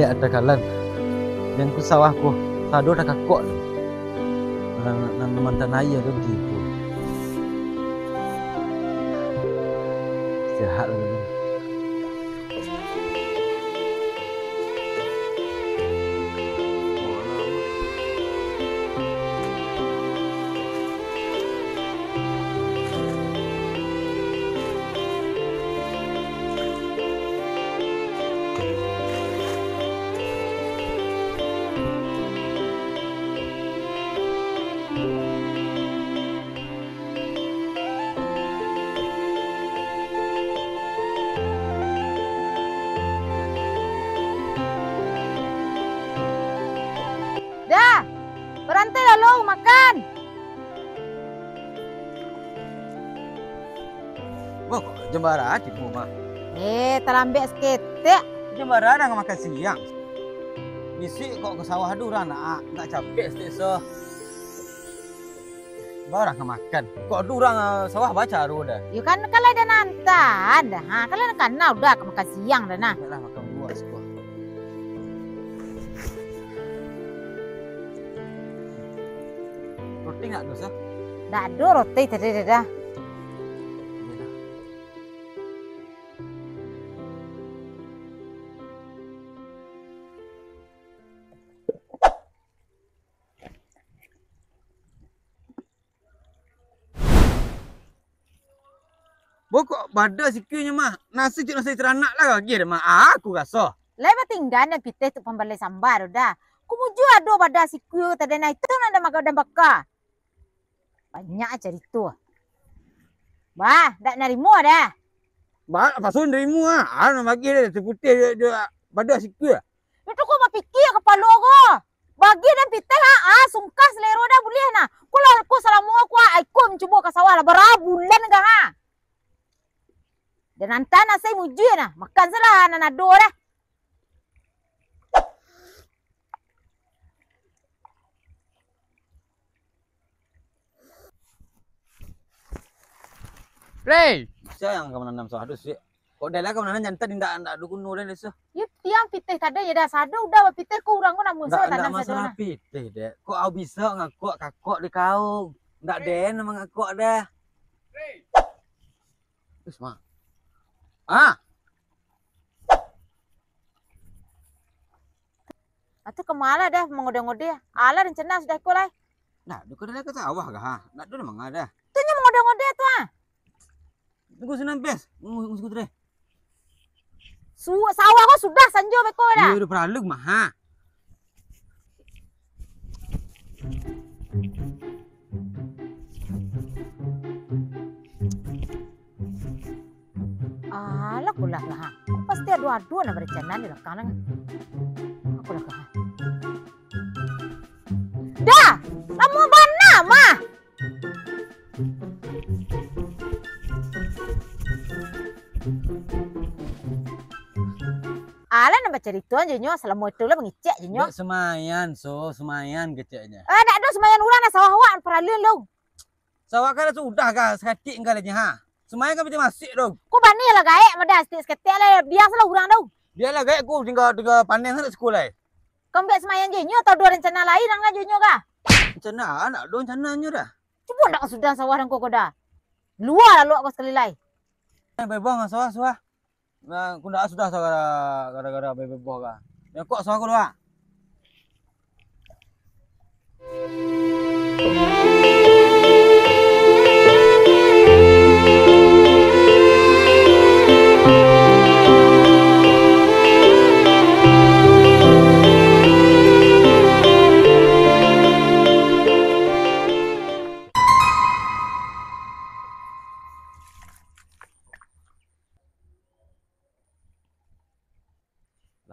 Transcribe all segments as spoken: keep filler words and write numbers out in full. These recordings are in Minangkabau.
Ado kalan. Jan ko sawah ko, sado takakok. Nan, nan, nan mantan aia tu di ko. Istirahat dulu. Dah, baranti dulu makan. Wah, kok jam bara tibo, Mak? Eh, talambek saketek. Jam bara dah makan siang. Bisuak kok ka sawah tu urang nak, nak capek saketek so. Bara ka makan. Kok tu urang, ah, sawah bacaro dah. Yo kan, kan lai dah nantan dah. Ha, kan lai kana udah ka makan siang dah nah. Baiklah, makan buah siko. Roti ndak ado, Sa? Ndak ado roti tadi dah. Iyo dah. Bokok bada sikunyo mah, nasi cik nasi taranak lah lagi dah mah, aku raso. Lai batinggan nan pitih tu pambaleh samba tu dah. Kumujua ado bada sikun tadi nah itu nan dah makan dan baka. Banyak carito. Bah, dak narimo dah. Bah, pasu narimo ah. Ah, nan bagi dah, si putih dia, dia bada sikun. Itu ko bapikia kapalo ko. Bagi dan pitih ah, ah, sungkah salero dah buliah nah. Ko lah ko salamo ko ah, iko mancubo ka sawah lah bara bulan ka ha. Dan antan asai mujui nah, makan salah nan ado dah. Rey! Sia yang ka mananam sawah tu, Sik? Kok dah lah ka mananam jantan indak, indak ado guno dah, Sik? Yo, tiang pitih tadi yo dah, sado udah bapitih ko urang ko namun indak, saya indak tanam sado masalah nah. Pitih, Dek. Kok au bisa ngakok kakok di kau? Indak den mangakok dah. Terus, Mak. Ah! Atuh kama lah dah mangode-ngode. Alah rencana sudah ko lai. Nah, duko dah ka sawah kah? Nak dulu manga dah. Tu nyo mangode-ngode tu ah. Tunggu sinan, Pes. Tunggu, tunggu, tunggu, tunggu. Su-, sawah ko sudah sanjo beko dah. Iyo, udah paralu mah. Alah, kulah lah. Pasti ado-ado nan barencana di balakang nang. Aku lah kah. Dah, lamo bana mah. Alah, nan bacarito jo nyo, salamo itu lah mangecek jo nyo. Dek samayan, so, samayan keceknyo. Eh, dak ado samayan urang dah, sawah awak paralu lu. Sawah kan lah sudah ka, sakatik engka lagi, ha. Samayan kan piti masuk tu. Ko bani lah gaek, madah saketek-saketek lah, biasalah urang tu. Bialah gaek ko, tingga, tingga panen sanak siko lai. Kau ambiak samayan jo inyo, atau ado rencana lain nan jo inyo kah? Rencana, ndak ado rencana nyo dah. Cubo ndak ka sudah sawah dan ko, ko dah. Lua lalu ko sakali lai. Eh, bebas mah sawah, sawah. Nah, ku ndak sudah gara-gara, gara-gara bebeboh ka. Yo, kok suah ku luak.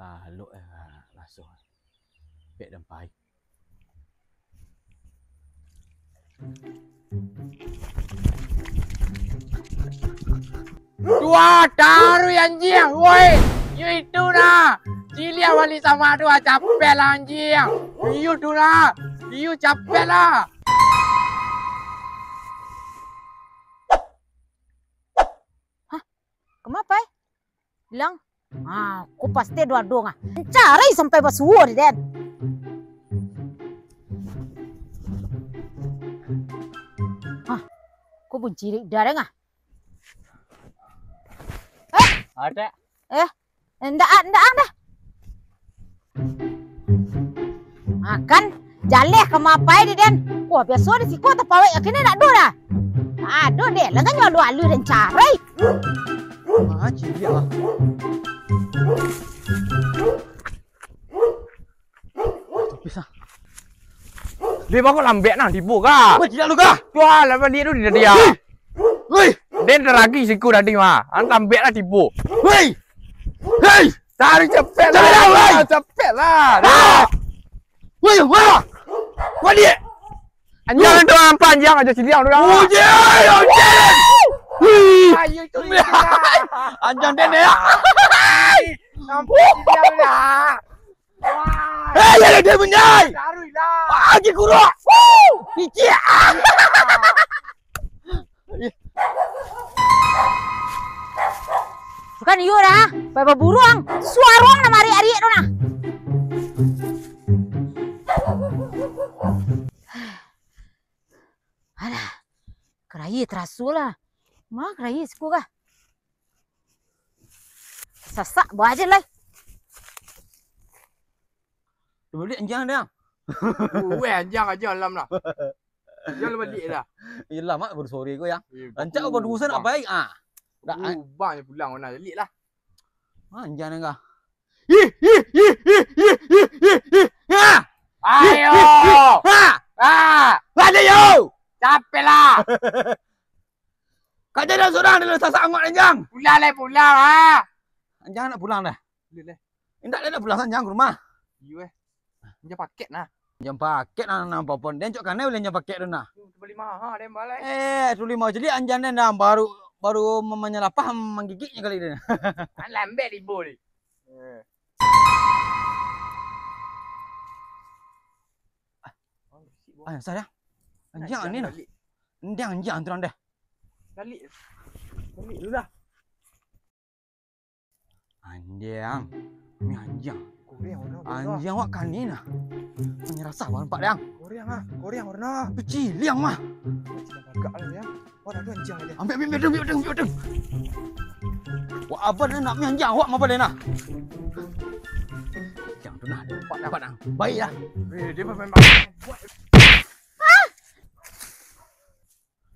Lalok, eh, raso. Pek dampai. Dua taruh anjing, woi. Iyo itu dah. Ciliak balik samo tu, ah, capek lah anjing. Iyo tu dah. Iyo capek lah. Hah? Kama pai? Bilang, Ah, ko pasti ado-ado ngah. Cari sampai basuo di den. Ah, ko buncirik dah den ah. Eh, Ada. Eh, ndak, ndak ang dah. Makan, jaleh ka mapai di den. Wah, biaso di siko tapawek, kini ndak ado dah. Ado deh, lah kan nyo alu-alu den cari. Ah, cilik ah. Tapi sa- Dia baru lambek nah, tibo kah? Apa tidak lu kah? Tuh, lah balik tu dia dia. Woi! Den teragi siku tadi mah. An lambek lah tibo. Woi! Hei! Cari cepet lah. Cepet lah, woi! Cepet lah. Ah! Woi, wah! Wah, dia! Anjang tu nampak anjang aja siliang tu dah. Ujai, ujai! Wih! Ayo tu, anjang den ya. Nampak siliang tu dah. Wah. Eh, ya dia punya. Taruh lah. Ah, lagi kuruk. Picik. Ah. Bukan iyo dah. Baba buruang. Suaruang nama arik-arik tu nah. Alah. Karayi teraso lah. Ma karayi siko kah? Sasak buah aja lai. Balik anjang dah. Weh, anjang aja alam lah. Anjang lah balik dah. Iyalah, Mak, baru sore ko, ya. Eh, rancak baru urusan nak baik, ah. Dah, ah. Ubah je pulang, mana balik lah. Ah, anjang dah kah. Ih, ih, ih, ih, ih, ih, ih, ih. Ah! Ayo! Ih, ih, ih. Ah! Ah! Balik, yo! Capek lah. Kak jadi surang dalam sasak angot anjang. Pulang lah, pulang, ah. Anjang nak pulang dah. Boleh lah. Indak, dia nak pulang saja ke rumah. Iyo, eh. Pinjam paket nah. Pinjam paket nah, nah, apa-apa. Dia cok kanai boleh pinjam paket tu nah. Tu beli maha, dia balai. Eh, tu lima jadi anjang dia nah, baru, baru manyalapah manggigiknya kali dia. Kan lambek tibo ni. Eh. Ah, saya. Anjang ni nah. Anjang, anjang tu dah. Balik. Balik dulu lah. Anjang. Ni anjang. Koreang warna, warna. Anjang wak kani nah. Manyerasah wak nampak dang. Koreang ah, Koreang warna. Tu ciliang mah. Ciliang agak lah ya. Wah, dah tu anjang dia. Ambil, ambil, ambil, ambil, ambil, ambil. Wak abah dah nak mi anjang wak mapa dah nah. Anjang tu nah, nampak, nampak dang. Baik lah. Eh, dia main-main.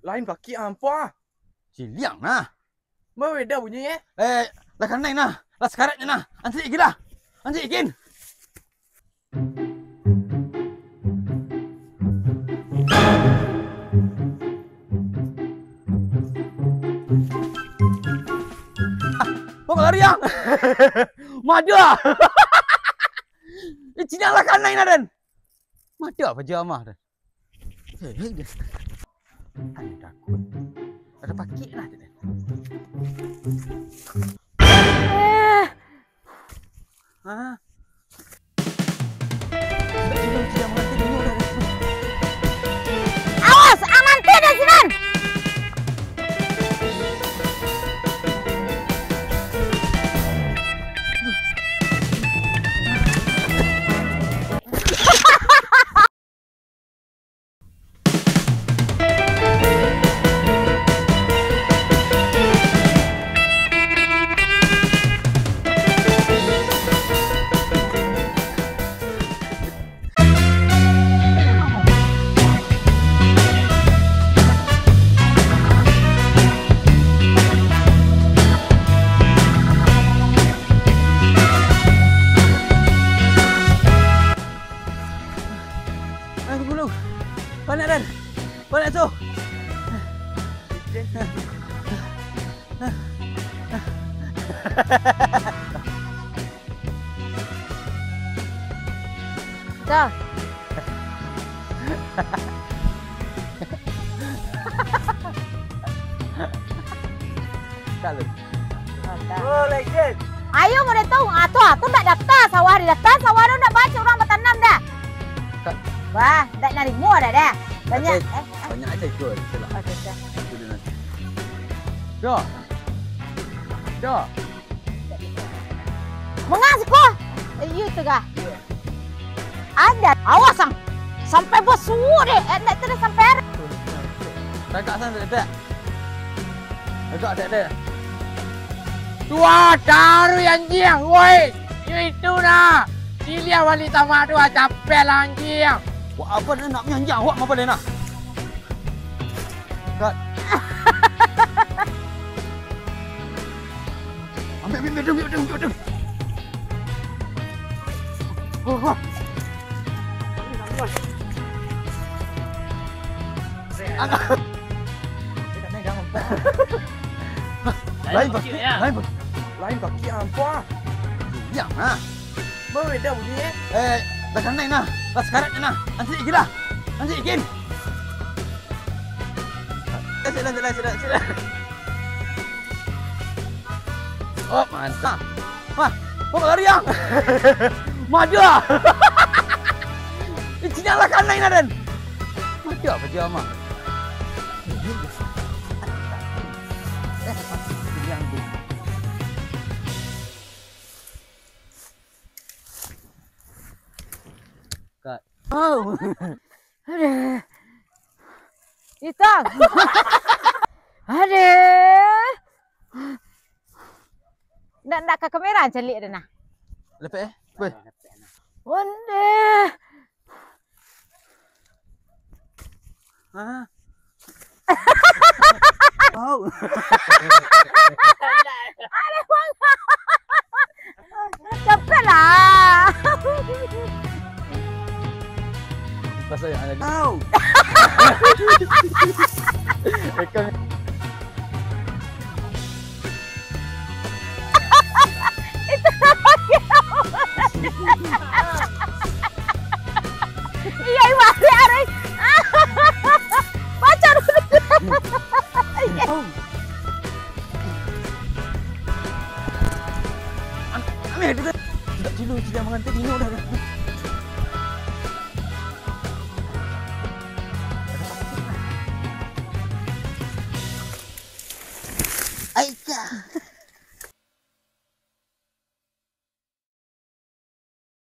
Lain pakai apa? Ciliang nah. Maweda bunyi eh. Eh, lah kanai nah. Lah sakaratnya nah. Ansi ikin lah. Ansi ikin. Ah, mau lari ah. Madu ah. Eh, ciliang lah kanai nah, Den. Madu apa jamah, Den? Hei, hei, hei. Ayo, takut. Ada pakik lah, Dek. Eh. Hah? Awas, amanti dari sinan! Ah, tunggu dulu. Panek, Den. Panek tu. Dah. Salut. Mantap. Oh, legend. Ayo, mau dah tahu. Ah, tu, ah, tu nak daftar sawah, di daftar sawah tu nak baca orang bertanam dah. Tak. Wah, tak narimo dah dah. Banyak, Oke, eh, eh. Banyak aja ikut, itulah. Oke, oke. Itu dia nanti. Dah. Dah. Manga siko? Iyo tu kah? Ada. Awas ang. Sampai basuo deh. Eh, ndak tu dah sampai arah. Tagak sana, Dek. Tagak, Dek, Dek. Tuah, taruh anjiang, woi. Yo itu nah. Siliah bali tamak tu, ah, capek lah anjiang. Wah, apa dah nak punya anjiang? Awak apa dah nak? Kat. Ambil, ambil, ambil, ambil, ambil, ambil. Wah, wah. Angkat. Lain kaki, lain kaki. Lain kaki, ampa. Diam, ha. Baru dah bunyi, eh. Eh, dah kanai nah. Dah sekarat nah. Ansi gila. Ansi ikin. Eh, sila, sila, sila, sila. Oh, mantap. Wah, kok lari, ah? Maju, ah. Icinyo lah kanai nah, Den. Maju apa dia, mah? Kat. Oh. Aduh. Itang. Aduh. Ndak, ndak ka kamera caliak deh nah. Lepek, eh? Weh. Ondeh. Hah? Au. Capek lah. Pasal yang ada. Au. Ekor. Itu apa? Iya, iya, iya, iya. Baca dulu. Aneh, aneh, dia dah, dah tidur, dia makan teh, minum dah.